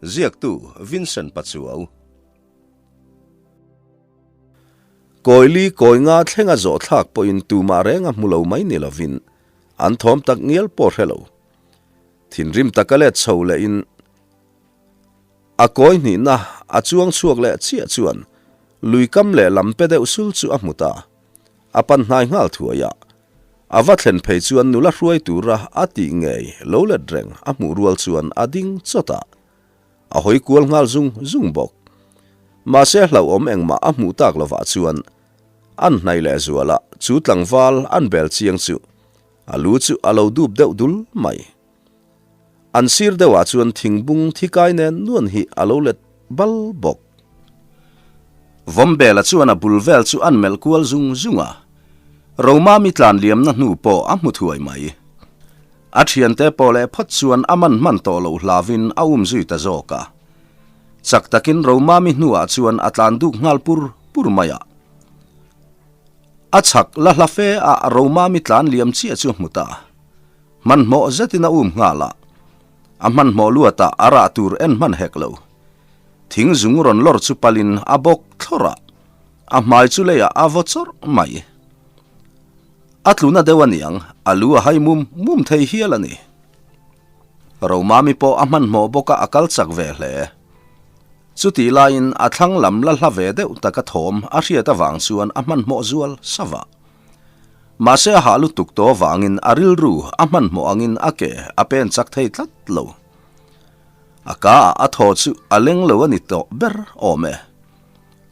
Ziaktu Vincent Pachuau. Kawili kawi nga thlenga zawh thlak pawhin tumah reng a hmu lo mai ni lovin an thawm tak ngial pawh hre lo. Thinrim taka let chho lehin a kawi hnihna a chuang chhuak leh chiah chuan lui kam leh lam pe deuh sul chu a hmu ta. A pan hnai nghal thuai a, a va thlen phei chuan nula hruai tura a tih ngei lo let reng a hmuh rual chuan a ding chawt a, a hawi kual nghal zung zung bawk. Mahse hlauhawm engmah a hmuh tak lovah chuan an hnaih leh zual a, chu tlangval an bel chiang chu a lu chu a lo dup deuh dul mai. An sir deuhah chuan thingbung thikai nen nuan hi a lo let bal bawk. Vawmbela chuan a bul vel chu an melh kual zung zung a, Romami tlan liamna hnu pawh a hmu thuai mai. A thiante pawh leh phawt chuan a man hman tawh loh hlavin a um zui ta zawk a. Chak takin Romami hnuah chuan a tlan duk nghal pur pur mai a. A chhak la hla fe a Romami tlan liam chiah chu a hmu ta. Hmanhmawh zetin a um nghal a, a hmanhmawh luatah a rah tur en hman hek lo. Thing zung rawn lawr chu palin a bawk thlawrh a, a hmai chu leiah a vaw chawrh mai. A tluna deuh a niang, a lu a hai mum mum thei hial a ni. Romami pawh a hmanhmawh bawk a, a kal chak ve hle. Chutih laiin a thlang lam la hla ve deuh taka thawm a hriat avang chuan a hmanhmawh zual sava. Mahse a hah lutuk tawh avangin a rilru a hmanhmawh angin a ke a pen chak thei tlat lo. A ka ah a thaw chu a leng lo a ni tawh ber awm e.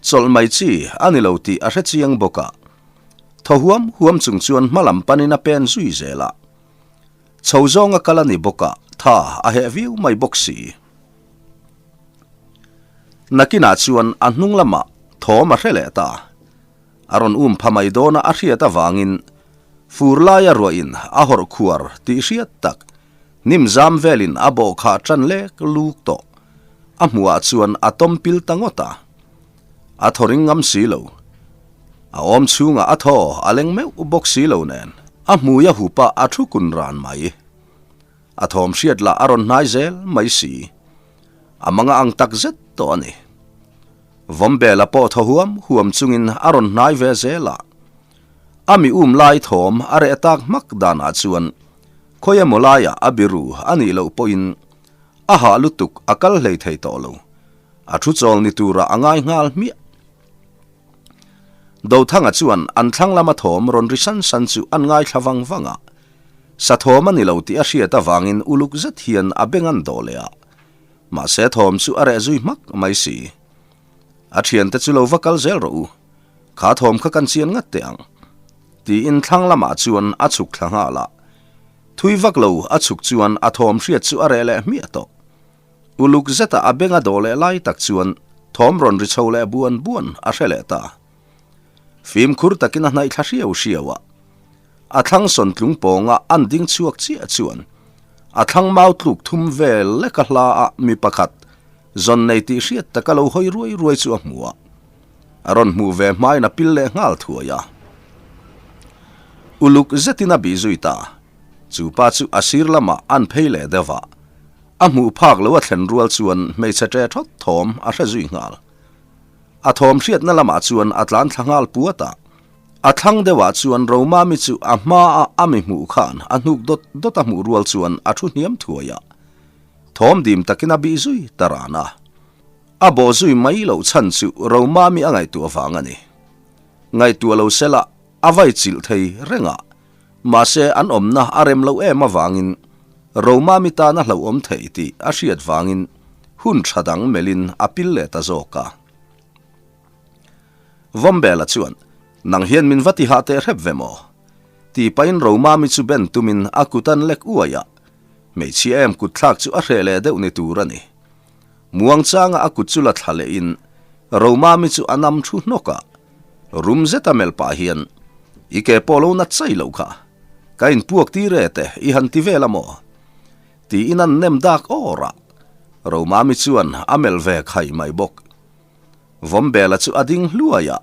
Chawlh mai chi a ni lo tih a hre chiang bawk a. Thaw huam huam chung chuan hma lam panin a pen zui zel a. Chho zawng a kal a ni bawk a, tha a heh viau mai bawk si. Nakinah chuan a hnung lamah thawm a hre leh ta. A rawn um pha mai dawn a a hriat avangin fur laia ruahin a hawrh khuar tih hriat tak hnim zam velin a bawh khah tan lek luk tawh. A hmuhah chuan a tawm pil ta ngawt a. A thaw ring ngam si lo. A awm chhungah a thaw a leng meuh bawk si lo nen a hmui a hup a a thu kun ran mai. A thawm hriat lah a rawn hnai zel mai si. A manga ang tak zet tawh a ni. Vawmbela pawh thaw huam huam chungin a rawn hnai ve zel a. A mi um lai thawm a reh tak hmak danah chuan khawi emaw laiah a biru a nih loh pawhin a hah lutuk a kal hlei thei tawh lo. A thu chawl ni turah a ngai nghal hmiah. Dothanga chuan an thlang lama thawm rawn ri san san chu an ngaithla vang vang a. Sa thawm a ni lo tih a hriat avangin uluk zet hian a beng an dawh leh a. Mahse thawm chu a reh zui hmak mai si. A thiante chu lo va kal zel rawh u, kha thawm kha kan chian ngat teh ang, tiin thlang lamah chuan a chhuk thla nghal a. Thui vak lo a chhuk chuan a thawm hriat chu a reh leh hmiah tawh. Uluk zeta a beng a dawh leh lai tak chuan thawm rawn ri chho leh buan buan a hre leh ta. Fimkhur takin a hnaih thla hriau hriau a. A thlang sawn tlung pawnga an ding chhuak chiah chuan a thlang mau tluk thum vel leka hla a mi pakhat zawn nei tih hriat taka lo hawi ruai ruai chu a hmu a. A rawn hmuh ve hmain a pil leh nghal thuai a. Uluk zetin a bih zui ta. Chu pa chu a sir lamah an phei leh deuh a. A hmuh phak lo a thlen rual chuan hmeichhe ṭe thawt thawm a hre zui nghal. A thawm hriatna lamah chuan a tlan thla nghal puat a. A thlang deuhah chuan Romami chu a hmaa a mi hmuh khan a hnuk dawt dawt a hmuh rual chuan a thu hniam thuai a. Thawm dim takin a bih zui ta ran a. A bawh zui mai loh chhan chu Romami a ngaihtuah vang a ni. Ngaihtuah lo sela a vai chilh thei reng a. Mahse an awmna a rem loh em avangin Romami tan a hlauhawm thei tih a hriat vangin hun tha dang melhin a pil leh ta zawk a. Vawmbela chuan, Nang hian min va ti hah teh hrep ve maw? Ti pahin Romami chu ben tumin a kut an lek uai a, hmeichhia em kut thlak chu a hreh leh deuh ni tur a ni. Muangchanga a kut chu la thla lehin Romami chu a nam thu hnawk a, rum zeta melh pah hian, I ke pawh lo nat chai loh kha, ka inpuak tir e te i han ti vel a maw? Tiin an nem dak awr a, Romami chuan a melh ve khai mai bawk. Vawmbela chu a ding hluai a,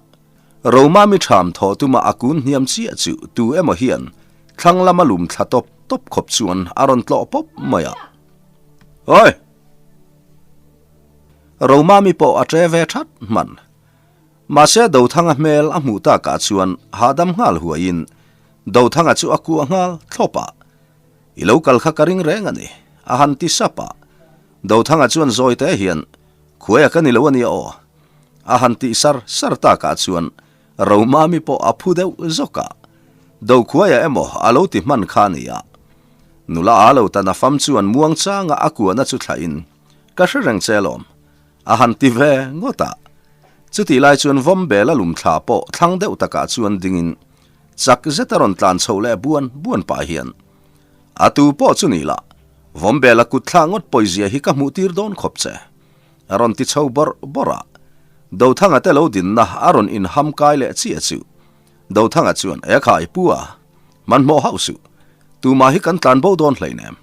Roma mi ṭham thawh tuma a kun hniam chiah chu tu emaw hian thlang lama lum thla tawp tawp khawp chuan a rawn tlawh pawp mai a. Oi! Romami pawh a ṭe ve ṭhat hman. Mahse Dothanga hmel a hmuh takah chuan hahdam nghal huaiin Dothanga chu a kuah nghal thlawp a. I lo kal kha ka ring reng a ni, a han ti sap a. Dothanga chuan zawi te hian, Khuaia ka ni lo a nia aw, a han tih sar sar takah chuan Romami pawh a phu deuh zawk a. Dokhuaia emaw a lo ti hman kha a ni a. Nula a lo tan a fam chuan muangchanga a kuahna chu thlahin, Ka hre reng che alawm, a han ti ve ngawt a. Chutih lai chuan Vawmbel a lum thla pawh thlang deuh takah chuan dingin chak zet a rawn tlan chho leh buan buan pah hian, A tu pawh chu ni lah, Vawmbel a kut thla ngawt pawizia hi ka hmuh tir dawn khawp che, a rawn ti chho bawrh bawrh a. Dothanga te lo dinna a rawn inham kai leh chiah chu. Dothanga chuan, E khai, pu a, hmanhmawh hauh suh, tumah hi kan tlan bo dawn hleinem,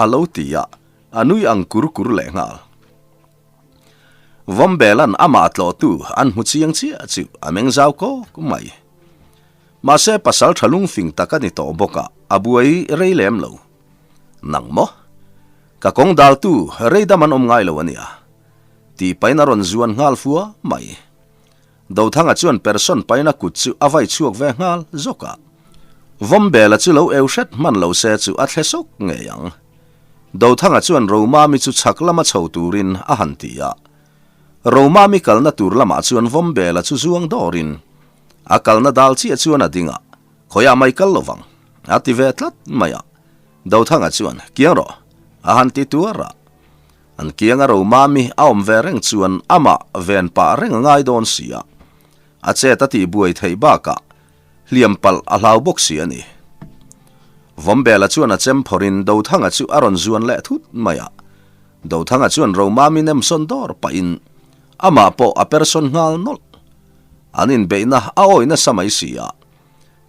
a lo ti a. A nui ang kur kur leh nghal. Vawmbelan amah tlawhtu an hmu chiang chiah chu a meng zau kawk mai. Mahse pasal tha lungfing tak a ni tawh bawk a, a buai rei lem lo. Nang maw? Ka kawng daltu rei dam an awm ngai lo a nia. Tih pain a rawn zuan nghal fua mai. Dothanga chuan person paina kut chu a vai chhuak ve nghal zawk a. Vawmbela chu lo eu hret hman lo se chu a thle sawk ngei ang. Dothanga chuan Romami chu chhak lama chho turin a han ti a. Romami kalna tur lamah chuan Vawmbela chu zuang dawrin a kalna dal chiah chuan a ding a, Khawiah mai kal lovang, a ti ve tlat mai a. Dothanga chuan, Kiang rawh, a han ti tuar a. An kianga Romami a awm ve reng chuan amah ven pah reng a ngai dawn si a, a chet a tihbuai theih bakah hliam palh a hlau bawk si a ni. Vawmbela chuan a chem phawrhin Dothanga chu a rawn zuan leh thut mai a, Dothanga chuan Romami nemsawn dawr pahin amah pawh a persawn nghal nawlh. An inbeihna a awi nasa mai si a,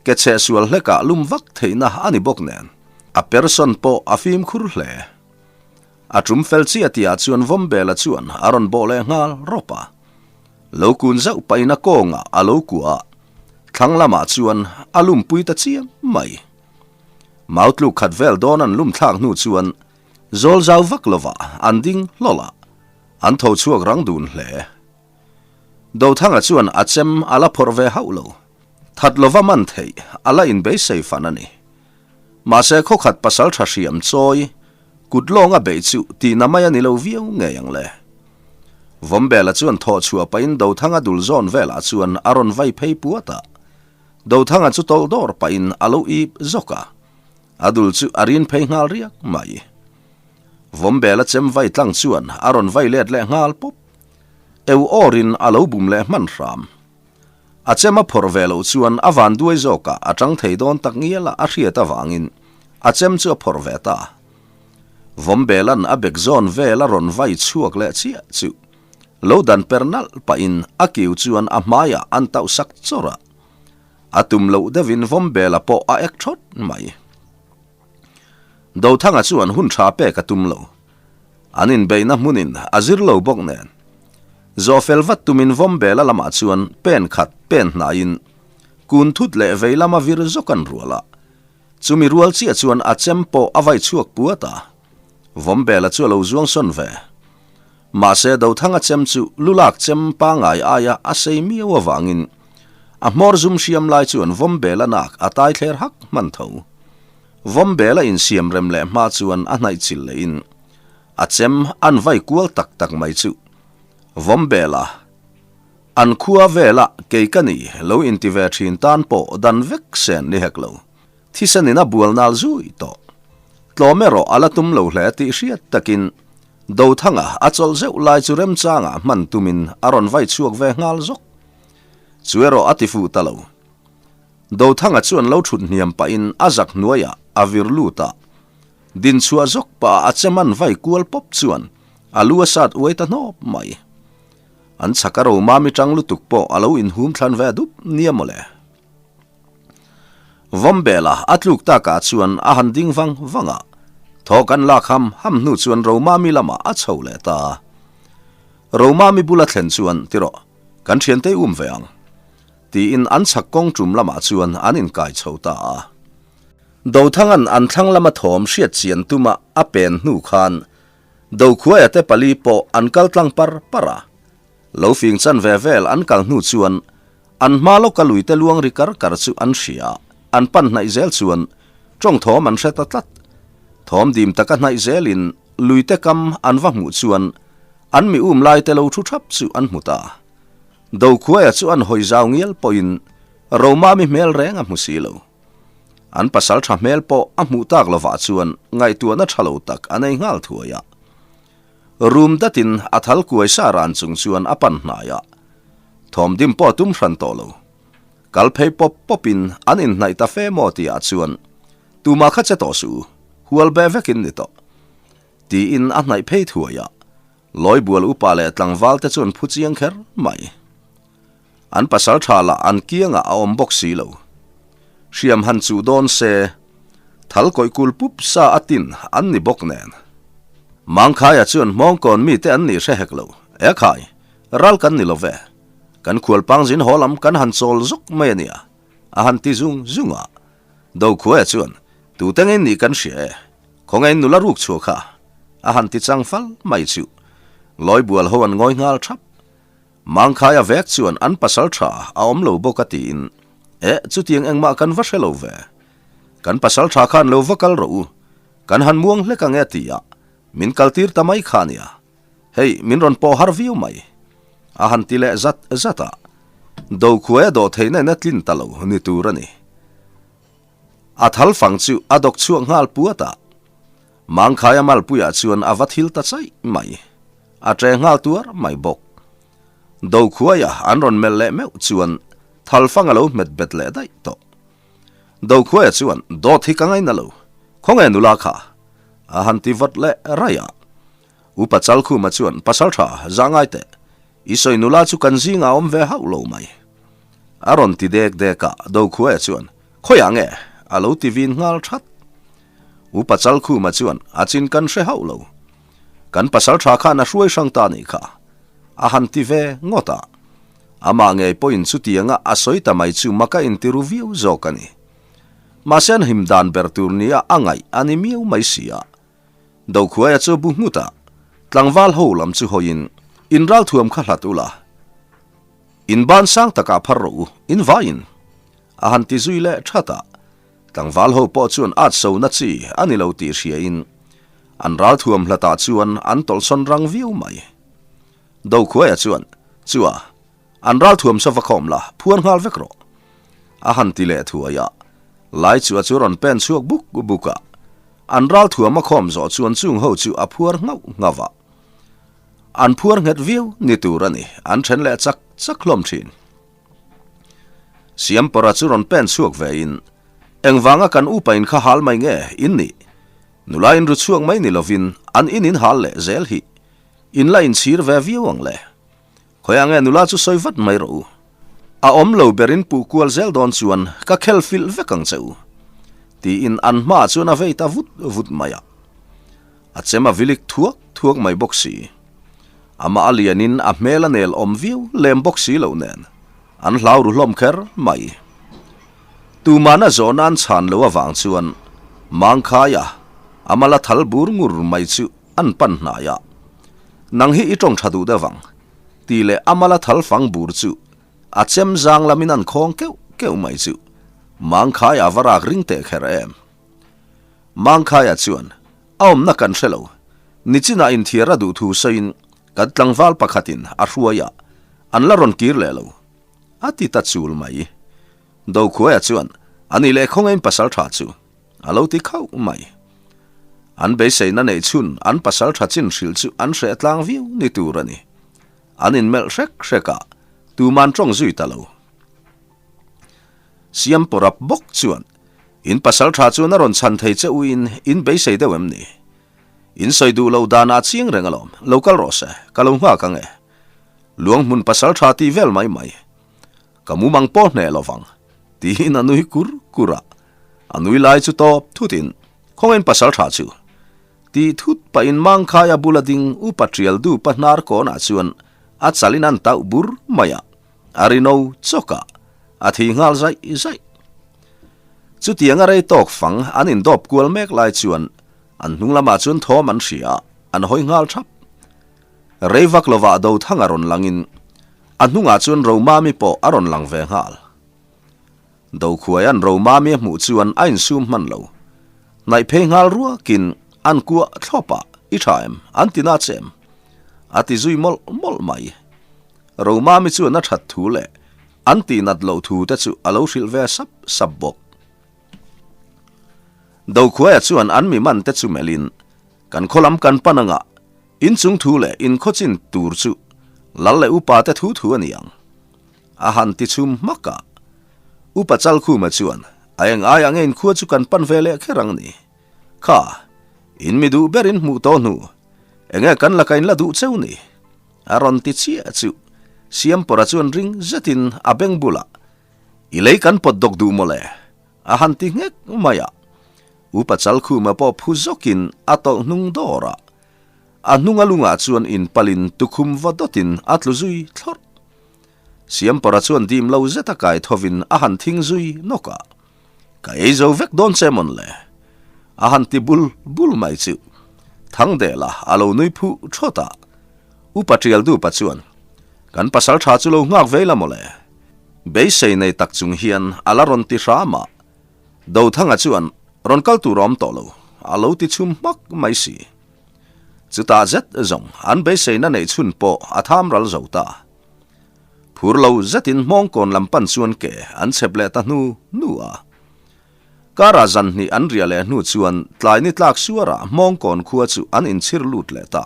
ke chhe sual hlekah lum vak theihna a ni bawk nen, a persawn pawh a fimkhur hle. A tum fel chiah tihah chuan Vawmbela chuan a rawn bawh leh nghal rawp a. Lo kun zauh pahin a kawngah a lo kuah a, thlang lamah chuan a lumpui ta chiam mai. Mau tluk khat vel dawn an lum thlak hnu chuan zawl zau vak lovah an ding hlawlh a, an tho chhuak rang dun hle. Dothanga chuan a chem a la phawrh ve hauh lo. That lova man theih a la inbeisei fan a ni. Mahse khawkhat pasal tha hriam chawi Kut lawnga beih chu tihna mai a ni lo viau ngei ang le. Vawmbela chuan thawh chhuah pahin Dothanga dul zawn velah chuan a rawn vai phei puat a. Dothanga chu tawlh dawr pahin a lo ip zawk a. A dul chu a rin phei nghal riak mai. Vawmbela chem vai tlang chuan a rawn vai let leh nghal pawp. Eu awrin a lo bum leh hman hram. A chem a phawrh ve loh chuan a van duai zawkah a tang thei dawn tak ngial a a hriat avangin a chem chu a phawrh ve ta. Vawmbelan a bek zawn vel a rawn vai chhuak leh chiah chu lo dan per nalh pahin a kiu chuan a hmaiah an tauh sak chawrh a. A tum loh deuhin Vawmbela pawh a ek thawt mai. Dothanga chuan hun tha pek a tum lo. An inbeihna hmunin a zir lo bawk nen. Zawhfel vat tumin Vawmbela lamah chuan pen khat pen hnaiin kun thut leh vei lama vir zawk an rual a. Chumi rual chiah chuan a chem pawh a vai chhuak puat a. Vawmbela chu a lo zuang sawn ve. Mahse Dothanga chem chu lulak chem pangai aia a sei miau avangin a hmawr zum hriam lai chuan Vawmbela nak a tai thler hak hman tho. Vawmbela insiam rem leh hma chuan a hnaih chil lehin a chem an vai kual tak tak mai chu. Vawmbela, An khua vela kei ka ni lo inti ve thin tan pawh dan vek sen ni hek lo. Thisenin a bual nal zui tawh. Tlawm erawh a la tum lo hle tih hriat takin Dothanga a chawlh zeuh lai chu remchangah hman tumin a rawn vai chhuak ve nghal zawk. Chu erawh a ti fuh ta lo. Dothanga chuan lo thut hniam pahin a zak hnuaiah a vir lut a. Din chhuah zawk pah a chem an vai kual pawp chuan a lu a sat uai ta hnawp mai. An chhak a romami tang lutuk pawh a lo inhum thlan ve dup nia mawle. Vawmbela a tluk takah chuan a han ding vang vang a, thawk an lak ham ham hnu chuan romami lamah a chho leh ta. Romami bula thlen chuan, Tirawh, kan thiante um ve ang. Tiin an chhak kawng tum lamah chuan an inkai chho ta a. Dothanga'n an thlang lama thawm hriat chian tuma a pen hnu khan Dokhuaia te pali pawh an kal tlang par par a. Lo fing chan ve vel an kal hnu chuan an hma lawka luite luang ri kar kar chu an hria. An pan hnaih zel chuan tawng thawm an hre ta tlat. Thawm dim taka hnaih zelin luite kam an va hmuh chuan an mi um laite lo thu thap chu an hmu ta. Dokhuaia chu an hawi zau ngial pawhin Romami hmel reng a hmu si lo. An pasal tha hmel pawh a hmuh tak lovah chuan ngaihtuahna tha lo tak a nei nghal thuai a. Rum datin a thal kuai sa ran chung chuan a pan hnai a. Thawm dim pawh a tum hran tawh lo. Kal phei pawp pawpin an inhnaih ta fe maw tihah chuan tumah kha che tawh suh u, hual be vekin ni tawh. Tiin a hnaih phei thuai a. Lawibual upa leh tlangval te chuan phu chiang kher mai. An pasal tha lah an kiangah a awm bawk si lo. Hriam han chuh dawn se, thal kawih kul pup sa a tin an ni bawk nen. Mangkhaia chuan hmawngkawn mite an nih hre hek lo. E khai, ral kan ni lo ve. Kan khualpang zin haw lam kan han chawl zuk mai a nia, a han ti zung zung a. Dokhuaia chuan, Tute ngei nih kan hria e. Khawngain nula ruk chhuah kha, a han ti chang fal mai chu. Lawibual ho an ngawi nghal thap. Mangkhaia vek chuan an pasal tha a awm lo bawk a tiin, Eh, chutiang engmah kan va hre lo ve. Kan pasal tha khan lo va kal rawh u, kan han muang hlek ang e a ti a, min kaltir ta mai kha nia. Hei, min rawn pawh har viau mai. A han ti leh zat zat a, Dokhuaia dawh theihna in a tlin ta lo ni tur a ni. A thal fang chu a dawk chhuak nghal puat a, Mangkhaia malpuiah chuan a va thil ta chaih mai. A ṭe nghal tuar mai bawk. Dokhuaia an rawn melh leh meuh chuan thal fang a lo hmet bet leh daih tawh. Dokhuaia chuan dawt hi ka ngaina lo, khawnge nula kha? A han ti vawt leh raih a. Upa Chalkhuma chuan Pasalṭha, za ngai teh, i sawi nula chu kan zingah a awm ve hauh lo mai. A rawn ti dek dek a, Dokhuaia chuan, Khawiah nge? A lo ti vin nghal that. Upa Chalkhuma chuan, A chin kan hre hauh lo. Kan pasal tha khan a hruai hrang ta nih kha. A han ti ve ngawt a. Amah ngei pawhin chutianga a sawi ta mai chu maka intiru viau zawk a ni. Mahse an him dan ber tur nia a ngaih a ni miau mai si a. Dokhuaia chu bu nghut a, tlangval ho lam chu hawiin, In ralthuam kha hlat ula. In ban sang takah phar rawh u, in vaiin! A han ti zui leh that a. Tlangval ho pawh chuan at so na chi a ni lo tih hriain an ralthuam hlatah chuan an tawlhsawn rang viau mai. Dokhuaia chuan, Chua, an ralthuam saw va khawm la, phuar nghal vek rawh. A han ti leh thuai a. Lai chua chu rawn pen chhuak buk buk a. An ralthuam a khawm zawh chuan chung ho chu a phuar nghauh nghauh a. An phuar nghet viau ni tur a ni, an then leh chak chak hlawm thin. Siampawra chu rawn pen chhuak ve in, Engvanga kan upa in kha hal mai nge in nih? Nula in ru chhuak mai ni lovin an in in hal leh zel hi. In la inchhir ve viau ang le. Khawiah nge nula chu sawi vat mai rawh u. A awm lo ber in puh kual zel dawn chuan ka khel filh vek ang che u. Tiin an hmaah chuan a vei ta vut vut mai a. A chem a vilik thuak thuak mai bawk si. Amah a lianin a hmel a nel awm viau lem bawk si loh nen, an hlau ru hlawm kher mai. Tumahna zawhna an chhan loh avang chuan Mangkhaia, a mala thal bur ngur mai chu an pan hnai a. Nang hi i tawng tha duh deuh ang, tih leh a mala thal fang bur chu a chem zang lamin an khawng keuh keuh mai chu Mangkhaia va rak ring teh kher em. Mangkhaia chuan, A awmna kan hre lo. Nichinah inthiar a duh thu sawiin kan tlangval pakhatin a hruai a, an la rawn kir leh lo. A ti ta chul mai. Dokhuaia chuan, A nih leh khawngain pasal tha chu a lo ti khauh mai. An beiseina neih chhun an pasal tha chin hrilh chu an hreh tlang viau ni tur a ni. An inmelh hrek hrek a, tuman tawng zui ta lo. Siampawrap bawk chuan, In pasal tha chuan a rawn chhan thei che uin in beisei deuh em ni? In sawi duh loh danah a chiang reng alawm, lo kal rawh se, ka lo nghak ang e. Luang hmun pasal tha tih vel mai mai. Ka mumang pawh hneh lo vang, tiin a nui kur kur a. A nui lai chu tawp thutin, Khawngain pasal tha chu? Tih thut pahin Mangkhaia bula ding upa tial dupa hnar kawnah chuan a chalin an tauh bur mai a. A rino chawk a, a thi nghal zaih zaih. Chutiang a rei tawk fang an indawp kual mek lai chuan an hnung lamah chuan thawm an hria a. an hawi nghal thap. Rei vak lovah Dothanga rawn langin a hnungah chuan Romami pawh a rawn lang ve nghal. Dokhuaia'n Romami a hmuh chuan a insum hman lo. Hnaih phei nghal ruakin an kuah thlawp a, I tha em? An ti na che em? A ti zui mawlh mawlh mai. Romami chuan a that thu leh an tih nat loh thu te chu a lo hrilh ve sap sap bawk. Dokhuaia chuan an mi man te chu melhin, Kan khaw lam kan pan anga, in chung thu leh in khaw chin tur chu lal leh upa te thu thu a ni ang. A han ti chhum hmak a. Upa Chalkhuma chuan, A eng ai ang e in khua chu kan pan ve leh kher ang ni. Kha, in mi duh ber in hmuh tawh hnu, enge kan laka in la duh cheu ni? A rawn ti chiah chu Siampawra chuan ring zetin a beng bulah, I lei kan pawt dawk duh mawle, a han ti nghek mai a. Upa Chalkhuma pawh phu zawkin a tawlh hnung dawr a. A hnunga lungah chuan inpalin tukhum va dawtin a tlu zui thlawrh. Siampawra chuan dim lo zeta kai thovin a han thing zui nawk a. Ka ei zo vek dawn che mawn le? A han ti bul bul mai chu. Thangdela a lo nui phuh thawt a. Upa Tialdupa chuan, Kan pasal tha chu lo nghak vei la maw le? Beisei nei tak chung hian a la rawn ti hram a. Dothanga chuan, Rawn kal tur a awm tawh lo, a lo ti chhum hmak mai si. Chutah zet zawng an beiseina neih chhun pawh a tham ral zo ta. Phur lo zetin hmawngkawn lam pan chuan ke an chhep leh ta hnu hnu a. Kara zan hnih an riah leh hnu chuan tlai ni tlak suarah hmawngkawn khua chu an inchhir lut leh ta.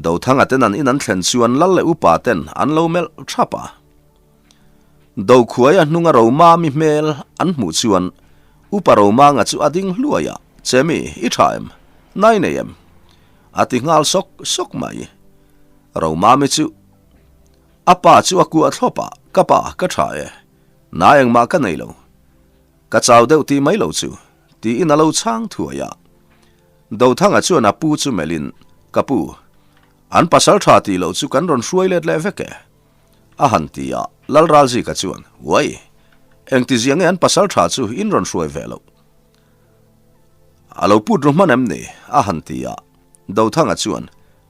Dothanga ten an in an thlen chuan lal leh upa ten an lo melh thap a. Dokhuaia hnunga Romami hmel an hmuh chuan Upa Romanga chu a ding hluai a, Chemi, i tha em? Nai nei em? A ti nghal sawk sawk mai. Romami chu a pa chu a kuah thlawp a, Ka pa, ka tha e. Na engmah ka nei lo. Ka chau deuh tih mai lo chu, tiin a lo chhang thuai a. Dothanga chuan a pu chu melhin, Ka pu, an pasal tha tih loh chu kan rawn hruai let leh vek e. A han ti a, Lalralzika chuan, Uai! Engtizia nge an pasal tha chu in rawn hruai ve loh? A lo put ru hman em ni? A han ti a, Dothanga chuan,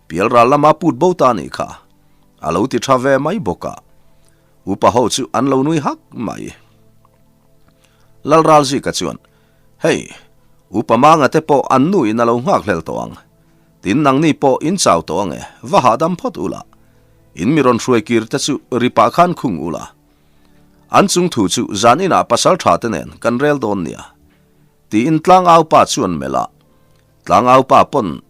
Pialral lama put bo ta nih kha. A lo ti tha ve mai bawk a. Upa ho chu an lo nui hak mai. Lalralzika chuan, Hei, Upa Manga te pawh an nu in a lo nghak hlel tawh ang. Tin nangni pawh in chau tawh ange, va hahdam phawt ula. In mi rawn hruai kir te chu ri pah khan khung ula. An chung thu chu zan inah pasal tha te nen kan rel dawn nia. Tiin tlangau pa chuan melh a. Tlangau pa pawn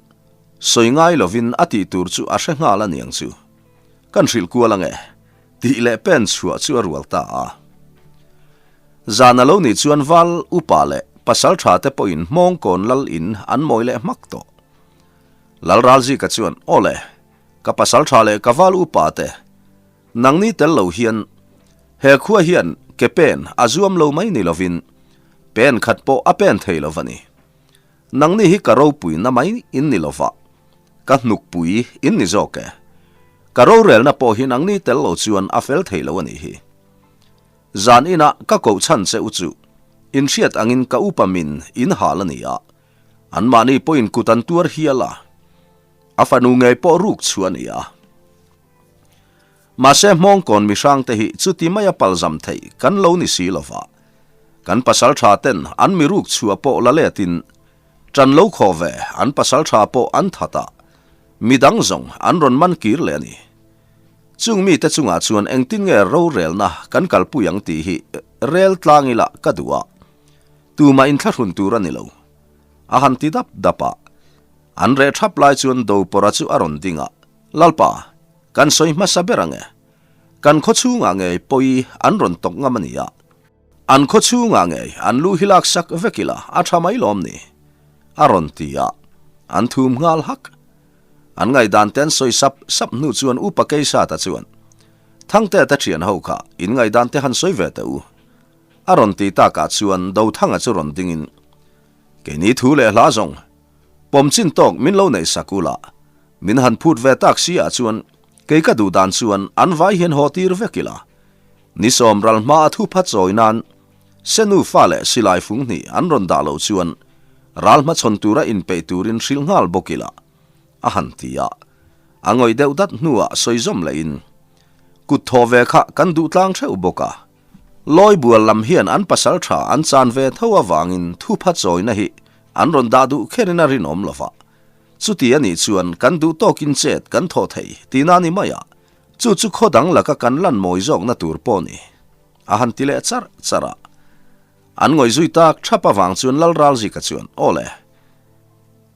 sawi ngai lovin a tih tur chu a hre nghal a niang chu. Kan hrilh kual ange. Tih leh pen chhuah chu a rual ta a. Zan a lo nih chuan val upa leh pasal tha te pawhin hmawngkawn lal in an mawi leh hmak tawh. Lal Ralzika chuan, Aw le, ka pasal tha leh ka val upa te, nangni tel lo hian he khua hian ke pen a zuam lo mai ni lovin pen khat pawh a pen thei lo va ni. Nangni hi ka ropui na mai in ni lova, ka hnukpui in ni zawk e. Ka rorelna pawh hi nangni tel lo chuan a fel thei lo a nih hi. Zan inah ka koh chhan che u chu, in hriat angin ka upa min in hal a ni a, anmahni pawhin kut an tuar hial a, a fanu ngei pawh ruk chu a ni a. Mahse hmawngkawn mihrangte hi chuti maia palzam theih kan lo ni si lova, kan pasal tha ten an mi ruk chhuah pawh la letin ṭan lo khaw ve an pasal tha pawh an that a, midang zawng an rawn man kir leh a ni. Chung mite chungah chuan engtin nge rorelna kan kalpui ang tih hi rel tlang ila ka duh a, tumah inthlahrun tur a ni lo. A han ti dap dap a, an reh thap lai chuan Dopawrha chu a rawn ding a, Lalpa, Kan sawi hmasa ber ang e. Kan khaw chhungah ngei pawi an rawn tawk ngam a ni a. An khaw chhungah ngei an lu hi lak sak vek ila a tha mai lawm ni? A rawn ti a. An thum nghal hak. An ngaihdan te an sawi sap sap hnu chuan Upa Keisata chuan, Thangte te thian ho kha in ngaihdan te han sawi ve teh u. A rawn ti takah chuan Dothanga chu rawn dingin, Keini thu leh hla zawng, pawm chin tawk min lo neih sak ula, Min han phut ve tak si ah chuan kei ka duh dan chuan an vai hian haw tir vek ila. Ni sawm ral hma a thu pha chawi nan Senu fa leh silai fung hnih an rawn dah loh chuan ral hmachhawn tura inpeih turin hrilh nghal bawk ila. A han ti a. A ngawih deuh dat hnuah sawi zawm lehin, Kut thaw ve kha kan duh tlang theuh bawk a. Lawi bual lam hian an pasal tha an chan ve tho avangin thupha chawina hi an rawn dah duh kherin a rinawm lo va. Chuti a nih chuan kan duh tawkin chet kan thawh thei tihna ni mai a, chu chu khaw dang laka kan lan mawi zawkna tur pawh ni. A han ti leh charh charh a. An ngawih zui tak thap avang chuan Lal Ralzika chuan, Aw le.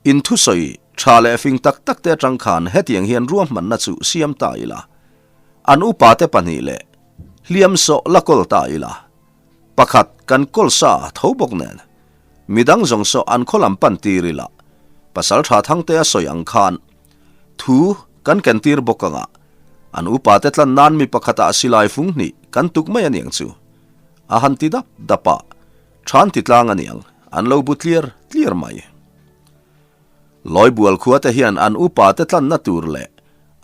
In thusawi tha leh fing tak tak te atang khan hetiang hian ruahmanna chu siam ta ila. An upa te pahnih leh hliam sawh la kawl ta ila. Pakhat kan kawl sa tho bawk nen. Midang zawng sawh an khaw lam pan tir ila. Pasal tha thangte a sawi ang khan thu kan ken tir bawk anga an upa te tlan nan mi pakhatah silai fung hnih kan tuk mai aniang chu. A han ti dap dap a. Than ti tlang aniang, an lo bu tliar tliar mai. Lawibual khua te hian an upa te tlanna tur leh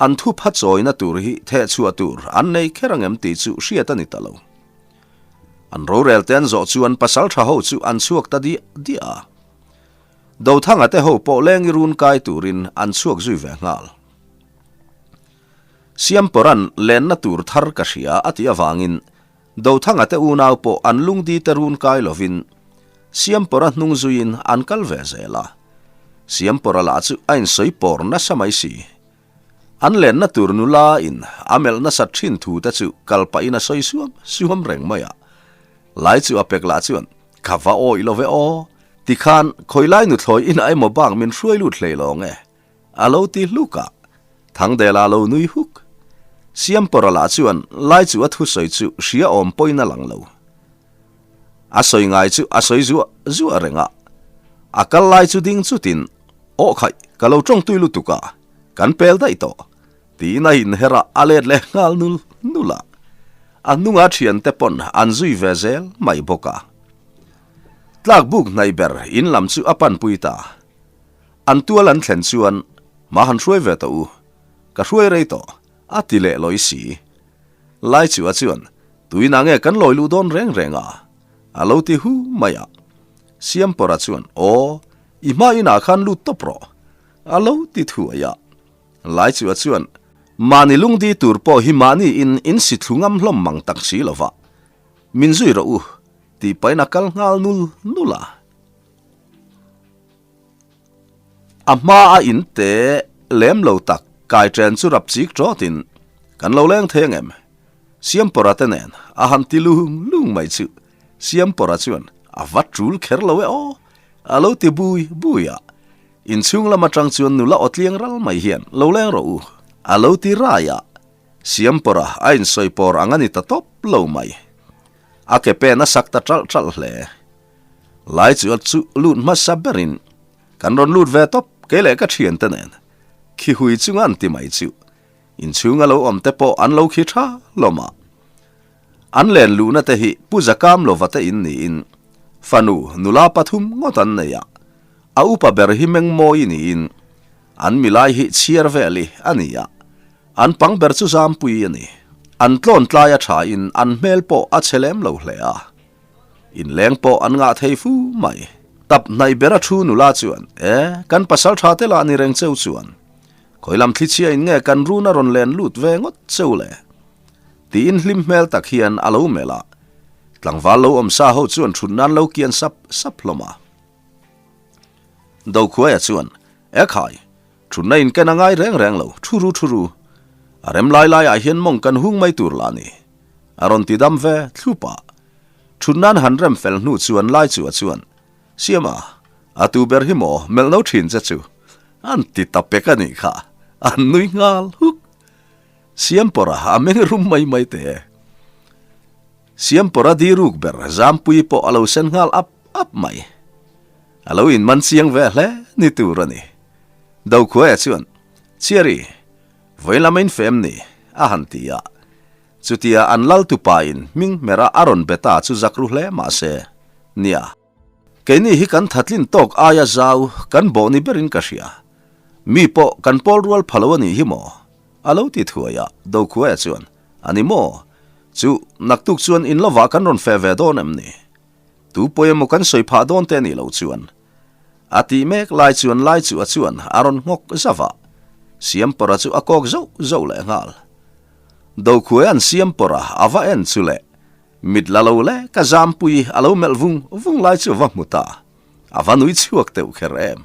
an thupha chawina tur hi thehchhuah tur an nei kher angem tih chu hriat a ni ta lo. An rorel te an zawh chuan pasal tha ho chu an chhuak ta diah diah a. Dothanga te ho pawh lengi run kai turin an chhuak zui ve nghal. Siamporan lenna tur thar ka hria a tih avangin Dothanga te unau pawh an lungdi te run kai lovin Siampawra hnung zuiin an kal ve zel a. Siampawra lah chu a insawi pawr nasa mai si. An lenna tur nula in a melh nasat thin thu te chu kal pahin a sawi suam suam reng mai a. Lai chu a pek lah chuan, Ka va awih lo ve aw, tikhan khawilai nuthlawi inah emaw bak min hruai lut hlei lawng e. A lo ti hluk a, Thangdela lo nui huk. Siampawra lah chuan lai chu a thusawi chu hria awm pawhin a lang lo. A sawi ngai chu a sawi zuah zuah reng a. A kal lai chu ding chutin, Aw khaih, ka lo tawngtui lutuk a, kan pel daih tawh, tiin a inher a, a let leh nghal nul nul a. A hnunga thiante pawn an zui ve zel mai bawk a. Tlakbuk hnaih ber in lam chu a panpui ta. An tual an thlen chuan, Ma han hruai ve tawh u, ka hruai rei tawh, a ti leh lawi si. Lai chu a chuan, Tuinah nge kan lawi luh dawn reng reng a? A lo ti hu mai a. Siampawra chuan, Aw, i hma inah khan lut tawp rawh, a lo ti thuai a. Lai chu a chuan, Mahni lungdi tur pawh hi mahni in in si thlu ngam hlawm mang tak si lo va, min zui rawh u, tih pahin a kal nghal nul nul a. A hma a in te lem lo tak kai chen chu rap chik tawtin kan lo leng thei angem? Siampawra te nen a han ti lung lung mai chu Siampawra chuan a va tul kher lo e aw a lo ti bui bui a, inchhung lam atang chuan nula aw tliang ral mai hian lo leng rawh u a lo ti rai a, Siampawra a insawi pawr ang a ni ta tawp lo mai. A ke pen a sak ta ṭalh ṭalh hle. Lai chu a chu lut hmasa berin kan rawn lut ve tawp kei leh ka thiante nen khi hui chunga an ti mai chu inchhung a lo awm te pawh an lo khi tha hlawm a. An len luhna te hi Pu Zakam lova te in niin fanu nula pathum ngawt an nei a, a upa ber hi Mengmawi niin an milai hi chhiar vel i a ni a, an pang ber chu Zampui a ni. An tlawn tlai a tha in an hmel pawh a chhe lem lo hle a. Inleng pawh an ngah thei fu mai. Tap hnaih ber a thu nula chuan, E, kan pasal tha te lah ni reng cheu chuan. Khawi lam thlichhia in nge kan run a rawn len lut ve ngawt cheu le? Tiin hlim hmel tak hian a lo melh a. Tlangval lo awm sa ho chuan thut nan lo kian sap sap hlawm a. Dokhuaia chuan, E khai, thutna in ken a ngai reng reng lo, thu ru thu ru. A rem lai laiah hian mawng kan hung mai tur lah ni. A rawn ti dam ve thlup a. Thut nan han rem fel hnu chuan lai chu a chuan, Siama, a tu ber hi maw melh no thin che chu? An ti ta pek a nih kha, an nui nghal huk. Siampawra a meng rum mai mai te. Siampawra diruk ber Zampui pawh a lo sen nghal ap ap mai. A lo inman chiang ve hle ni tur a ni. Dokhuaia chuan, Chiari, vawi lam a infem ni, a han ti a. Chutia an lal tupa in hming hmera a rawn be ta chu zak ru hle mah se, nia, keini hi kan thatlin tawk aia zau kan bawh ni berin ka hria. Mi pawh kan pawl rual pha lo a nih hi maw? A lo ti thuai a, Dokhuaia chuan, A ni maw? Chu, naktuk chuan in lovah kan rawn feh ve dawn em ni? Tu pawi emaw kan sawi phah dawn te a nih loh chuan. A tih mek lai chuan lai chu a chuan a rawn nghawk zauh a. Siampawrha chu a kawk zauh zauh leh nghal. Dokhuaia'n Siampawrha a va en chu leh mit la lo le ka Zampui a lo melh vung vung lai chu va hmu ta. A va nui chhuak teuh kher em.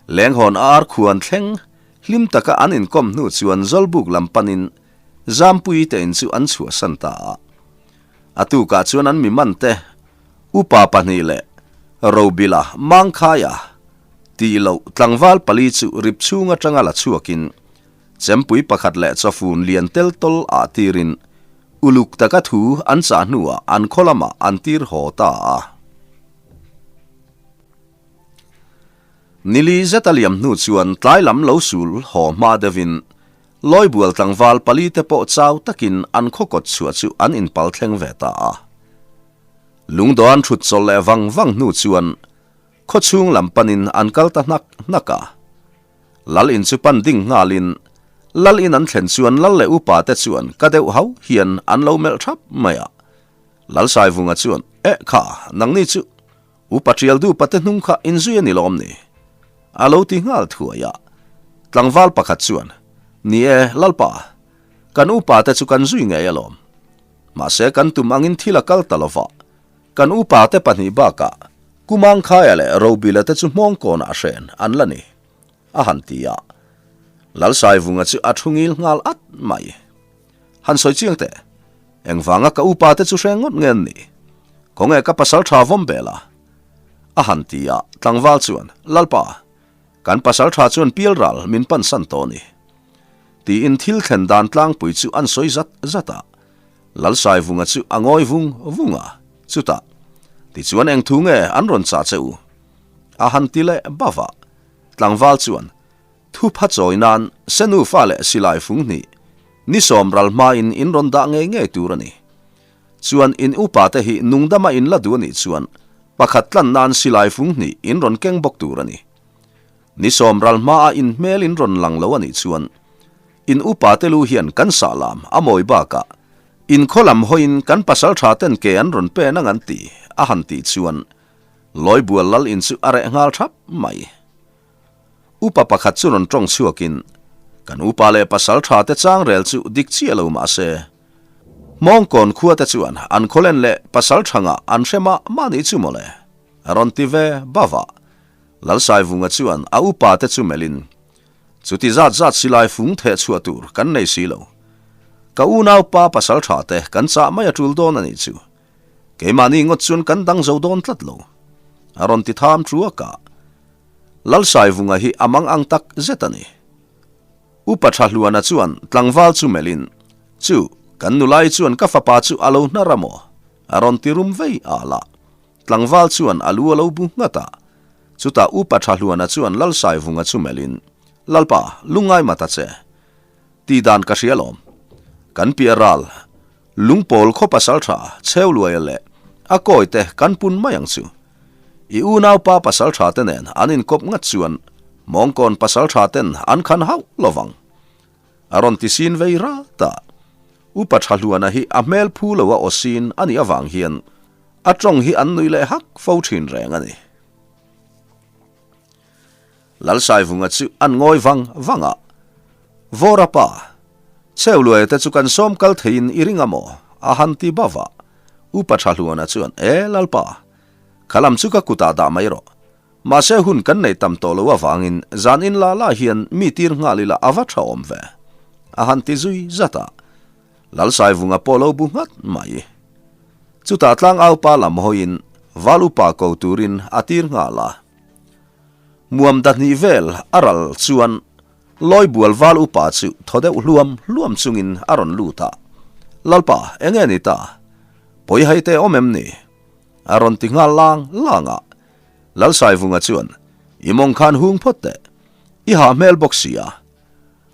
Lenghawn ar khuan thleng hlim taka an inkawm hnu chuan Zawlbuk lam panin Zampui te in chu an chhuahsan ta a. A tukah chuan an mi man te, upa pahnih leh Robila, Mangkhaia tih loh tlangval pali chu rip chhung atanga la chhuakin chempui pakhat leh chawfun lian tel tawl ah tirin uluk taka thu an chah hnuah an khaw lamah an tir haw ta a. Nili zet a liam hnu chuan tlai lam lo sul haw hma deuhin Lawibual tlangval pali te pawh chau takin an khaw kawt chhuah chu an inpal thleng ve ta a. Lungdawh an thut chawlh leh vang vang hnu chuan khaw chhung lam panin an kal ta hnak hnak a. Lal in chu pan ding nghalin Lal in an thlen chuan Lal leh upa te chuan ka deuh hau hian an lo melh thap mai a. Lal Saivunga chuan, Eh kha, nangni chu Upa Tial dupa te hnung kha inzui a ni lawm ni? A lo ti nghal thuai a. Tlangval pakhat chuan, Ni e, Lalpa, kan upa te chu kan zui ngei alawm. Mahse kan tum angin thil a kal ta lo va, kan upa te pahnih bakah Kumangkhaia leh Robila te chu hmawngkawnah hren an la ni, a han ti a. Lalsaivunga chu a thu ngil nghal at mai. Han sawi chiang teh, engvanga ka upa te chu hre ngawt nge an nih? Khawnge ka pasal tha vawm bel a? A han ti a, tlangval chuan, Lalpa, kan pasal tha chuan pialral min pansan tawh a ni. Tiin thil thlen dan tlangpui chu an sawi zat zat a. Lalsaivunga chu a ngawi vung vung a, chutah, Tichuan eng thu nge an rawn chah che u? A han ti leh bauh a, tlangval chuan, Thu pha chawi nan Senufa leh Silai fung hnih ni sawm ral hmain in rawn dah ngei ngei tur a ni. Chuan in upa te hi nungdama in la duh a nih chuan pakhat tlan nan Silai fung hnih in rawn keng bawk tur a ni. Ni sawm ral hmaa in hmel in rawn lang lo a nih chuan in upa te lu hian kan sah lam a mawi bakah in khaw lam hawiin kan pasal tha ten ke an rawn pen ang an ti a han tih chuan Lawibual lal in chu a reh nghal thap mai. Upa pakhat chu rawn tawng chhuakin, Kan upa leh pasal tha te chang rel chu dik chiah lo mah se, Hmawngkawn khua te chuan an khawlen leh pasal thangah an hre mah mah nih chu mawle, a rawn ti ve bauh a. Lalsaivunga chuan a upa te chu melhin, Chuti zat zat silai fung theh chhuah tur kan nei si lo. Ka unaupa pasal tha te kan chah mai a tul dawn a nih chu. Keimahni ngawt chuan kan dang zo dawn tlat lo, a rawn ti tham truak a. Lalsaivunga hi a mang ang tak zet a ni. Upa Thahluana chuan tlangval chu melhin, Chu, kan nulai chuan ka fapa chu a lo hnar a maw? a rawn ti rum vei al a. Tlangval chuan a lu a lo bu nghat a. Chutah Upa Thahluana chuan Lalsaivunga chu melhin, Lalpa, lungngai mat a che. Tih dan ka hria lawm. Kan piah ral, Lungpawl khaw pasal tha Chheuluaia leh a kawi te kan pun mai ang chu. I unaupa pasal tha te nen an inkawp ngat chuan Mawngkawn pasal tha ten an khan hauh lo vang. A rawn ti sin vei rat a. Upa Thahluana hi a hmel phu lo a aw sin a nih avang hian a tawng hi an nui leh hak fo thin reng a ni. Lalsaivunga chu an ngawi vang vang a, Vawra pa, Chheuluaia te chu kan sawm kal theiin i ring a maw? a han ti bauh a. Upa Thahluana chuan, E Lalpa, kha lam chu ka kutah dah mai rawh. Mahse hun kan nei tam tawh lo avangin zan in la la hian mi tir nghal ila a va tha awm ve, a han ti zui zat a. Lalsaivunga pawh lo bu nghat mai. Chutah tlangaupa lam hawiin Val upa ko turin a tir nghal a. Muam dahnih vel a ral chuan Lawibual val upa chu thaw deuh hluam hluam chungin a rawn lut a, Lalpa, enge ni ta? Pawi hai te awm em ni? A rawn ti nghal lang lang a. Lalsaivunga chuan, I mawng khan hung phawt teh. I hah hmel bawk si a.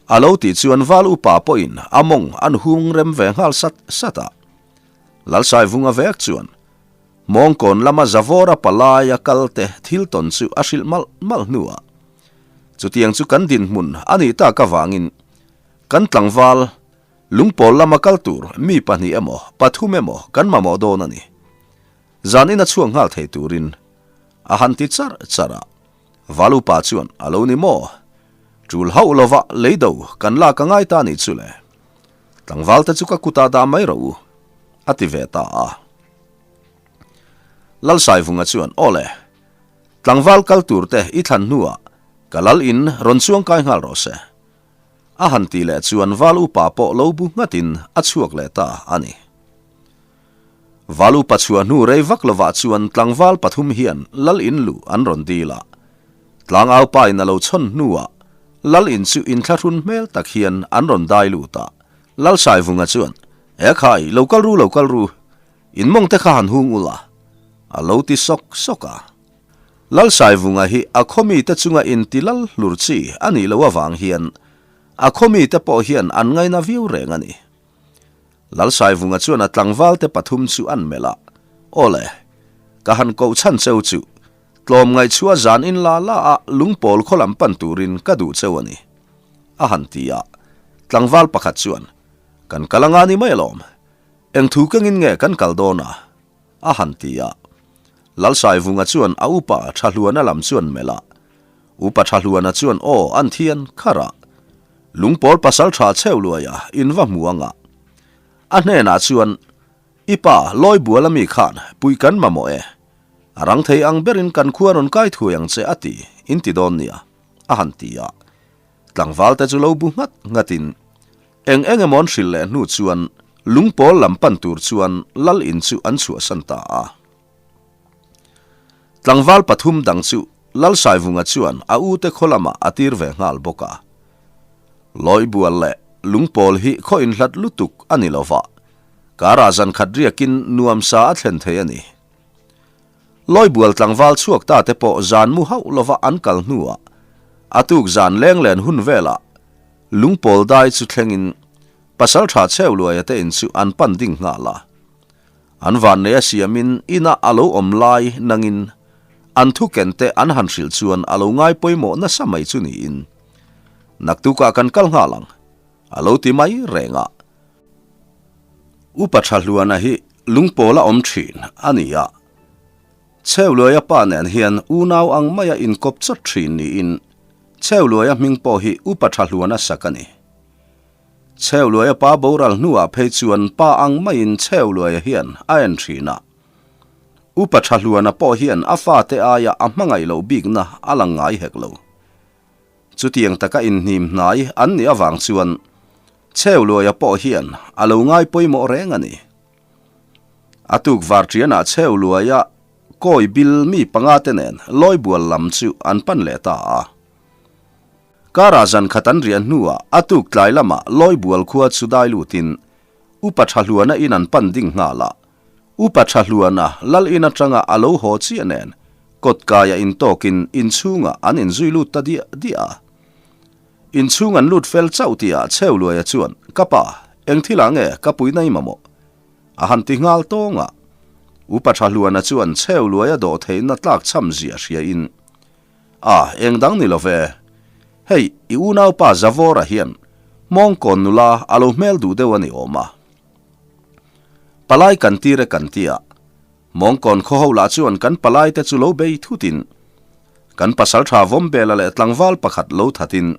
A lo tih chuan val upa pawhin a mawng an hung rem ve nghal sat sat a. Lalsaivunga vek chuan, Mawngkawn lama Zavawra palaia kal te thil tawn chu a hrilh malh malh hnuah, chutiang chu kan dinhmun a nih tak avangin kan tlangval lungpawl lama kal tur mi pahnih emaw pathum emaw kan mamawh dawn a ni. Zanin a chhuak nghal thei turin a han ti charh charh a. Valupa chuan a lo ni maw? Tul hauh lova leido kan lak a ngai ta nih chu le. Tlangval te chu ka kutah dah mai rawh u, a ti ve ta a. Lalsaivunga chuan, Aw le, tlangval kal tur te i thlan hnuah ka lal in rawn chuang kai nghal rawh se. A han tih leh chuan val upa pawh lo bu nghatin a chhuak leh ta a ni. Val upa chhuah hnu rei vak lovah chuan tlangval pathum hian lal in luh an rawn dil a. Tlangau pa in a lo chhawn hnuah lal in chu inthlahrun hmel tak hian an rawn dai lut a. Lalsaivunga chuan, E khai, lo kal ru, lo kal ru, in mawng te kha han hung ula, a lo ti sawk sawk a. Lalsaivunga hi a khawmite chunga inti lal hlur chi a nih loh avang hian a khawmite pawh hian an ngaina viau reng a ni. Lalsaivunga chuan a tlangvalte pathum chu an melh a, Aw le, ka han koh chhan cheu chu, tlawm ngaihchhuah zan in la la a lungpawl khaw lam pan turin ka duh cheu a ni, a han ti a. Tlangval pakhat chuan, Kan kal anga ni mai alawm, eng thu kengin nge kan kal dawn a? a han ti a. Lalsaivunga chuan a upa Thahluana lam chuan melh a. Upa Thahluana chuan aw an thian kharh a. Lungpawl pasal tha cheu luaia in va hmu anga. A hnenah chuan, I pa, Lawibual ami khan pui kan mamawh e. A rang thei ang berin kan khua rawn kai thuai ang che a ti, in ti dawn nia, a han ti a. Tlangval te chu lo bu nghat nghatin, eng eng emaw an hrilh leh hnu chuan lungpawl lam pan tur chuan lal in chu an chhuahsan ta a. Tlangval pathum dang chu Lalsaivunga chuan a ute khaw lamah a tir ve nghal bawk a. Lawibual leh lungpawl hi khaw inhlat lutuk a ni lova, karah zan khat riakin nuamsa a thlen thei a ni. Lawibual tlangval chhuak ta te pawh zan mu hauh lova an kal hnuah a tuk zan leng len hun velah lungpawl dai chu thlengin Pasaltha Chheuhluaia te in chu an pan ding nghal a. An vannei a siamin inah a lo awm lai nangin an thu ken te an han hrilh chuan a lo ngai pawimawh nasa mai chu niin naktukah kan kal nghal ang a lo ti mai reng a. Upa Thahluana hi lungpawl a awm thin a ni a, Chheuhluaia pa nen hian unau ang maia inkawp chawt thin niin Chheuhluaia hming pawh hi Upa Thahluana sak a ni. Chheuhluaia pa boral hnuah phei chuan pa ang maiin Chheuhluaia hian a en thin a. Upa Thahluana pawh hian a fate aia a hmangaih loh bikna a lang ngai hek lo. Chutiang taka inhnim hnai an nih avang chuan Chheuhluaia pawh hian a lo ngai pawimawh reng a ni. A tuk varṭianah Chheuhluaia kawi bil mi panga te nen Lawibual lam chu an pan leh ta a. Karah zan khat an riah hnuah a tuk tlai lamah Lawibual khua chu dai lutin Upa Thahluana in an pan ding nghal a. Upa Thahluana lal in atanga a lo haw chiah nen kawtkaia intawkin inchhungah an inzui lut ta diah diah a. Inchhung an lut fel chauh tihah Chheuhluaia chuan, Ka pa, eng thilah nge ka puina i mamawh? A han ti nghal tawng a. Upa Thahluana chuan Chheuhluaia dawh theihna tlak chham zia hriain, A, eng dang ni lo ve. Hei, i unaupa Zavawra hian Hmawngkawn nula a lo hmel duh deuh a ni awm a. Palai kan tir e kan ti a. Mawngkawn khaw ho lah chuan kan palai te chu lo bei thutin, kan pasaltha Vawmbela leh tlangval pakhat lo thatin,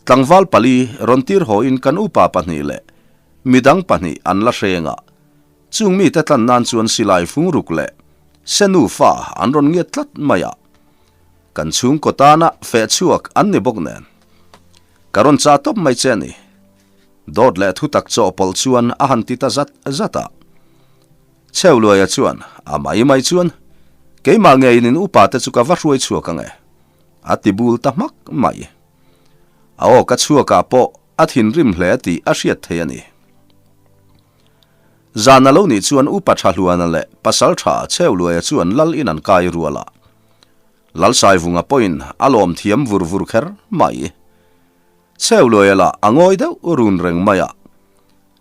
tlangval pali rawn tir hawin kan upa pahnih leh midang pahnih an la hreng a. Chung mite tlan nan chuan silai fungruk leh senu fa an rawn ngiat tlat mai a. Kan chhungkaw tana feh chhuak an ni bawk nen. Ka rawn chah tawp mai che a ni. Dawt leh thutak chawhpawlh chuan a han ti ta zat zat a. Chheuhluaia chuan, A mai mai chuan, keimah ngeiin in upa te chu ka va hruai chhuak ang e, a ti bul ta hmak mai. A aw ka chhuakah pawh a thinrim hle tih a hriat thei a ni. Zan a lo nih chuan Upa Thahluana leh Pasal Tha Chheuhluaia chuan Lal in an kai rual a. Lalsaivunga pawhin a lawm thiam vur vur kher mai. Chheuhluaia lah a ngawi deuh run reng mai a.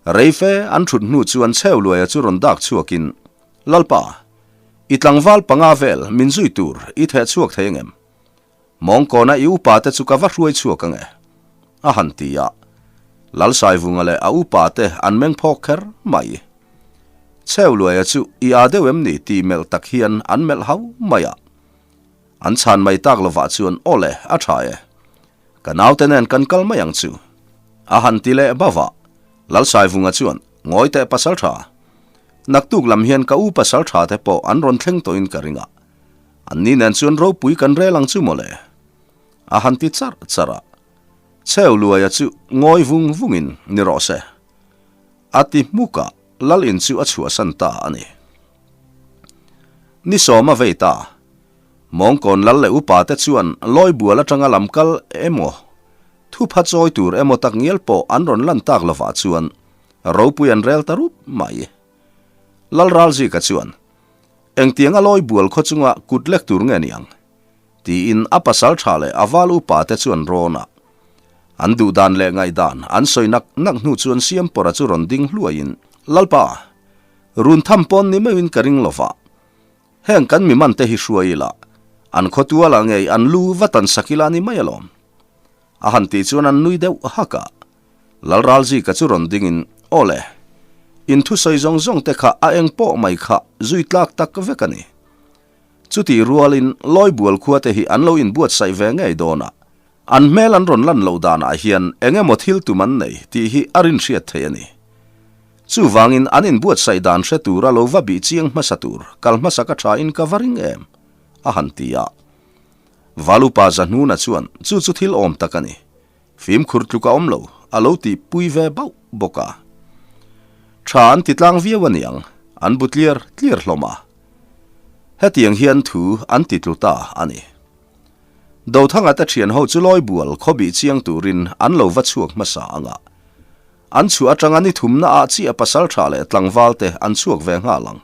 Reife an thut hnu chuan Chheuhluaia chu rawn dak chhuakin, Lalpa, i tlangval panga vel min zui tur i theh chhuak thei angem? Mawngkawna i upa te chu ka va hruai chhuak ange, a han ti a. Lalsaivunga leh a upa te an meng phawk kher mai. Chheuhluaia chu i â deuh em ni tih melh tak hian an melh hau mai a. An chhan mai tak lovah chuan, Awle, a tha e. Ka naute nen kan kal mai ang chu. A han ti leh bauh a. Lalsaivunga chuan, Ngawi teh pasal tha. Naktuk lam hian ka u pasal tha te pawh an rawn thleng tawhin ka ring a. An ni nen chuan ropui kan rel ang chu mawle. A han ti charh charh a. Cheu Luaia chu ngawi vung vungin ni rawh se. A ti hmuk a, Lal in chu a chhuahsan ta a ni. Ni sawm a vei ta. Mawngkawn lal leh upa te chuan lawi bual atanga lam kal emaw, thupha chawi tur emaw tak ngial pawh an rawn lan tak lovah chuan ropui an rel ta rup mai. Lal Ralzika chuan, Engtianga lawi bual khaw chunga kut lek tur nge niang? Tiin a pasal tha leh a val upa te chuan rawn a. An duh dan leh ngaihdan an sawi nak nak hnu chuan Siampawra chu rawn ding hluaiin, Lalpa, run tham pawn ni meuhin ka ring lovah. Heng kan mi man te hi hruai ila, an khawtualah ngei an lu va tan sak ila ni mai alawm. A han tih chuan an nui deuh hak a. Lalralzika chu rawn dingin, Aw le, in thusawi zawng zawng te kha a eng pawh mai kha zui tlak tak vek a ni. Chutih rualin Lawibual khua te hi an lo inbuatsaih ve ngei dawn a, an hmel an rawn lan loh danah hian eng emaw thil tum an nei tih hi a rinhriat theih a ni. Chuvangin an inbuatsaih dan hre tura lo va bih chiang hmasa tur kal hmasa ka thain ka va ring em? a han ti a. Valupa Zahnuna chuan chu chu thil awm tak a ni. Fimkhur tluk a awm lo, a lo tih pui ve bauh bawk a. Tha an ti tlang viau a niang, an bu tliar tliar hlawm a. Hetiang hian thu an ti tlu ta a ni. Dothanga te thian ho chu lawi bual khawbih chiang turin an lo va chhuak hmasa ang a. An chhuah atanga ni thumna ah chiah pasal tha leh tlangval te an chhuak ve nghal ang.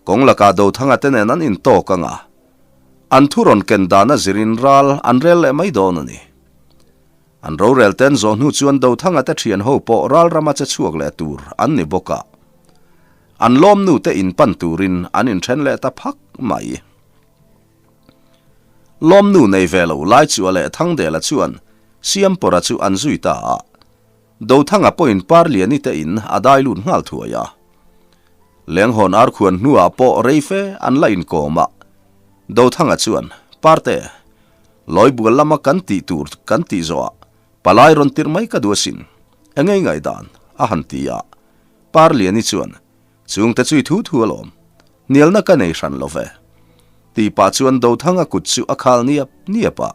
Kawng lakah Dothanga te nen an intawk ang a, an thu rawn ken dan a zirin ral an rel leh mai dawn a ni. An rorel ten zawh hnu chuan Dothanga te thian ho pawh ral rama che chhuak leh tur an ni bawk a, an lawmnu te in pan turin an inthen leh ta phak mai. Lawmnu nei ve lo Laichua leh Thangdela chuan Siampawra chu an zui ta a. Dothanga pawhin Parliani te in a dai lut nghal thuai a. Lenghawn arkhuan hnuah pawh rei fe an la inkawm a. Dothanga chuan, Parte, Lawibual lama kan tih tur kan tih zawhah palai rawn tirh mai ka duh asin, engei ngaihdan? a han ti a. Parliani chuan, Chungte chu i thu thu alawm, hnialna ka nei hran lo ve. Tih pah chuan Dothanga kut chu a khal niap niap a.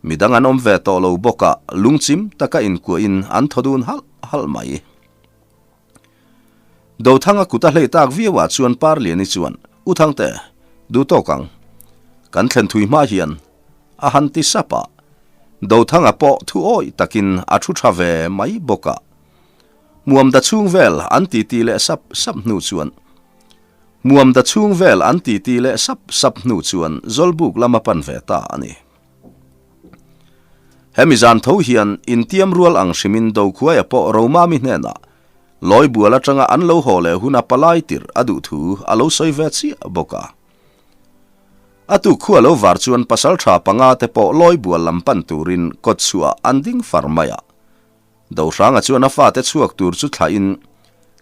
Midang an awm ve tawh lo bawk a, lungchim taka inkuahin an thaw dun halh halh mai. Dothanga kut a hlei tak viau ah chuan Parliani chuan, U Thangte, duh tawk ang. Kan thlen thui hma hian a han ti sap a. Dothanga pawh thu awih takin a thu tha ve mai bawk a. Muamda chhung vel an titi leh sap sap hnu chuan Muamda chhung vel an titi leh sap sap hnu chuan Zawlbuk lam a pan ve ta a ni. Hemi zan tho hian intiam rual ang hrimin Dokhuaia pawh Romami hnenah Lawibual atanga an lo haw leh huna palai tirh a duh thu a lo sawi ve chiah bawk a. A tuk khu a lo var chuan pasaltha panga te pawh Lawibual lam pan turin kawtchhuah an ding far mai a. Dohranga chuan a fate chhuak tur chu thlahin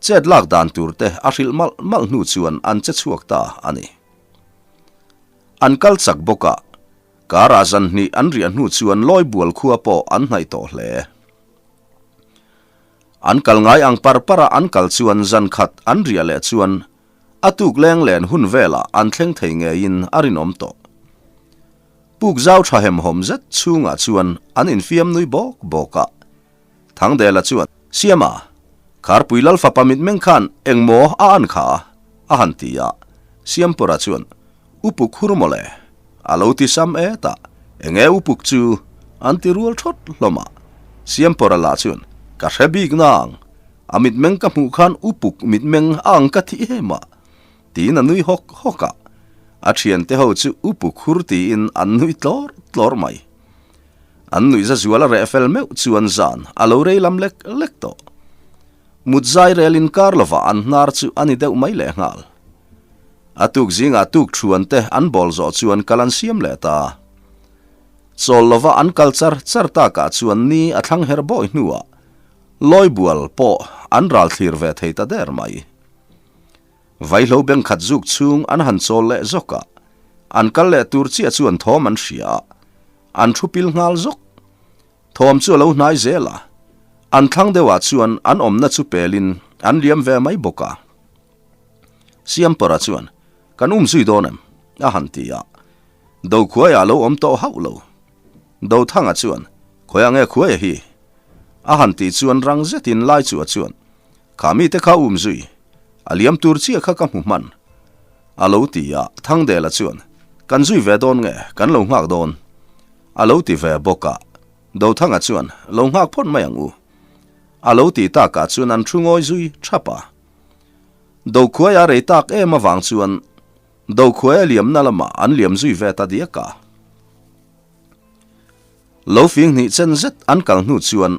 chet lak dan tur te a hrilh malh malh hnu chuan an che chhuak ta a ni. An kal chak bawk a, karah zan hnih an riah hnu chuan Lawibual khua pawh an hnaih tawh hle. An kal ngai ang par para an kal chuan zan khat an riah leh chuan a tuk leng len hun velah an thleng thei ngeiin a rinawm tawh. Puk zau tha hemhawm zet chhungah chuan an infiam nui bawk bawk a. Thangdela chuan, Siama, Kharpui Lal fapa mitmeng khan engmaw a an kha a? a han ti a. Siampawra chuan, Upuk hur mawle, a lo ti sam et a, enge upuk chu? an ti rual thawt hlawm a. Siampawra lah chuan, Ka hre bik nang, a mitmeng ka hmuh khan upuk mitmeng a ang ka thi em a, Tiin a nui hawk hawk a, a thiante ho chu upu khur tiin an nui tlawr tlawr mai. An nuihza zual a reh fel meuh chuan zan a lo rei lam lek lek tawh. Mut zai rel inkar lovah an hnar chu a ni deuh mai lehnghal. A tuk zingah tuk thuan te an bawl zawh chuan kal an siam leh ta. Chawl lova an kal char char takah chuan ni a thlang her bawi hnuah Lawibual pawh an ral thlir ve thei ta der mai. Vaihlo beng khat zuk chhung an han chawl leh zawk a, an kal leh tur chiah chuan thawm an hria a, an thu pil nghal zawk. Thawm chu a lo hnai zel a, an thlang deuhah chuan an awmna chu pelin an liam ve mai bawk a. Siampawra chuan, Kan um zui dawn em? a han ti a. Dokhuaia a lo awm tawh hauh lo. Dothanga chuan, Khawiah nge khuaia hi? A han tih chuan rang zetin Laichua chuan, Kha mite kha um zui, a liam tur chiah kha ka hmu hman. A lo ti a, Thangdela chuan, Kan zui ve dawn nge, kan lo nghak dawn? A lo ti ve bawk a, Dothanga chuan, Lo nghak phawt mai ang u. A lo ti takah chuan an thu ngawi zui thap a. Dokhuaia rei tak em avang chuan Dokhuaia liamna lamah an liam zui ve ta diak a. Lo fing hnih chen zet an kal hnu chuan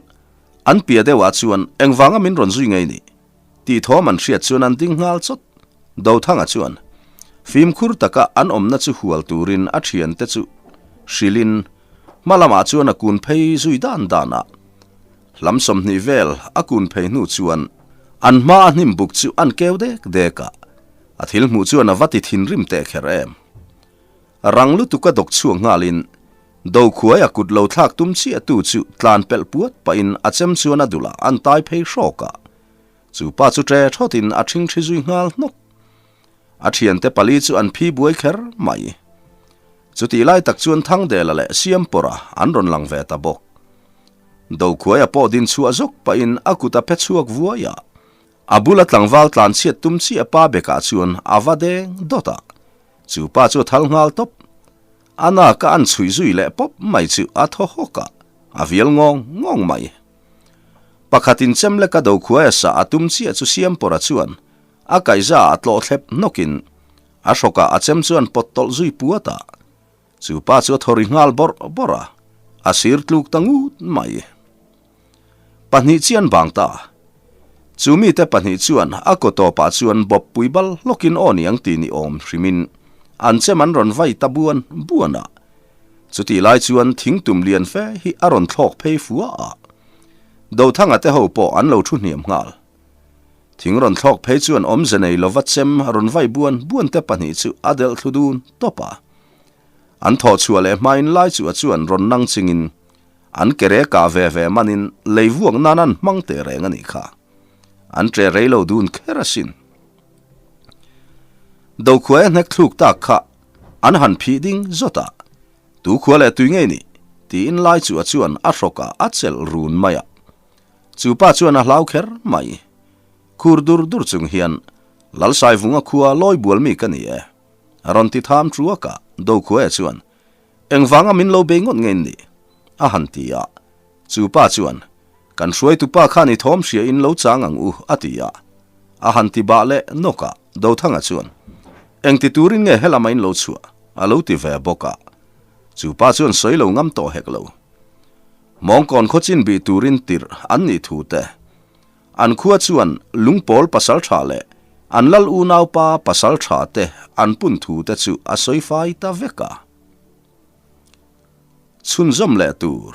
an pia deuhah chuan engvanga min rawn zui ngei ni tih thawm an hriat chuan an ding nghal chawt. Dothanga chuan fimkhur taka an awmna chu hual turin a thiante chu hrilhin hma lamah chuan a kun phei zui dan dan a. Hlam 20 vel a kun phei hnu chuan an hma a hnim buk chu an keu dek dek a, a thil hmuh chuan a va ti thinrim teh kher em. Rang lutuk a dawk chhuak nghalin Dokhuai a kut lo thlak tum chiah tu chu tlan pelh puat pahin a chem chuan a dulah an tai phei hrawk a. Chu pa chu ṭe thawtin a ṭhingṭhi zui nghal hnawk. A ṭhiante pali chu an phi buai kher mai. Chutih lai tak chuan Thangdela leh Siampawra an rawn lang ve ta bawk. Dokhuai a pawh din chhuah zawk pahin a kut a phe chhuak vuai a. A bula tlangval tlan chhiat tum chiah pa bekah chuan a va deng dawt a. Chu pa chu a thal nghal tawp. A naka an chhuih zui leh pawp mai chu a thaw hawk a, a vial ngawng ngawng mai. Pakhatin chem leka Dokhuaia sa a tum chiah chu Siampawra chuan a kaihza ah tlawh thlep hnawkin a hrawkah a chem chuan pawt tawlh zui puat a. Chu pa chu a thaw ri nghal bawrh bawrh a, a sir tluk ta ngut mai. Pahnih chian bang ta. Chu mite pahnih chuan a kaw tawpah chuan bawp pui bal hlawkin aw niang ti ni awm hrimin an chem an rawn vai ta buan buan a. Chutih lai chuan thingtum lian fe hi a rawn thlawk phei fua a. Dothanga te ho pawh an lo thu hniam nghal. Thing rawn thlawk phei chuan awmze nei lova chem rawn vai buan buan te pahnih chu a delh thlu dun tawp a. An thawh chhuah leh hmain lai chu a chuan rawn nang chingin An ke re kah ve ve manin lei vuak nan an hmang teh reng a nih kha. An ṭe rei lo dun kher asin. Dokhuaia hnek thluk tak kha an han phih ding zawt a, Tu khua leh tui ngei nih? tiin lai chu a chuan a hrawkah a chelh run mai a. Chu pa chuan a hlau kher mai. Khur dur dur chung hian, Lalsaivunga khua lawi bual mi ka ni e. A rawn ti tham ṭuak a, Dokhuaia chuan, Engvanga min lo bei ngawt nge ni? a han ti a. Chu pa chuan, Kan hruaitu pa khan i thawm hria in lo chang ang u, a ti a. A han ti bah leh nawk a, Dothanga chuan, Eng ti turin nge helama in lo chhuah? a lo ti ve bawk a. Chu pa chuan sawi lo ngam tawh hek lo. Mawngkawn khaw chin bih turin tirh an nih thu te, an khua chuan lungpawl pasal tha leh an lal unaupa pasal tha te an pun thu te chu a sawi fai ta vek a. Chhunzawm leh tur.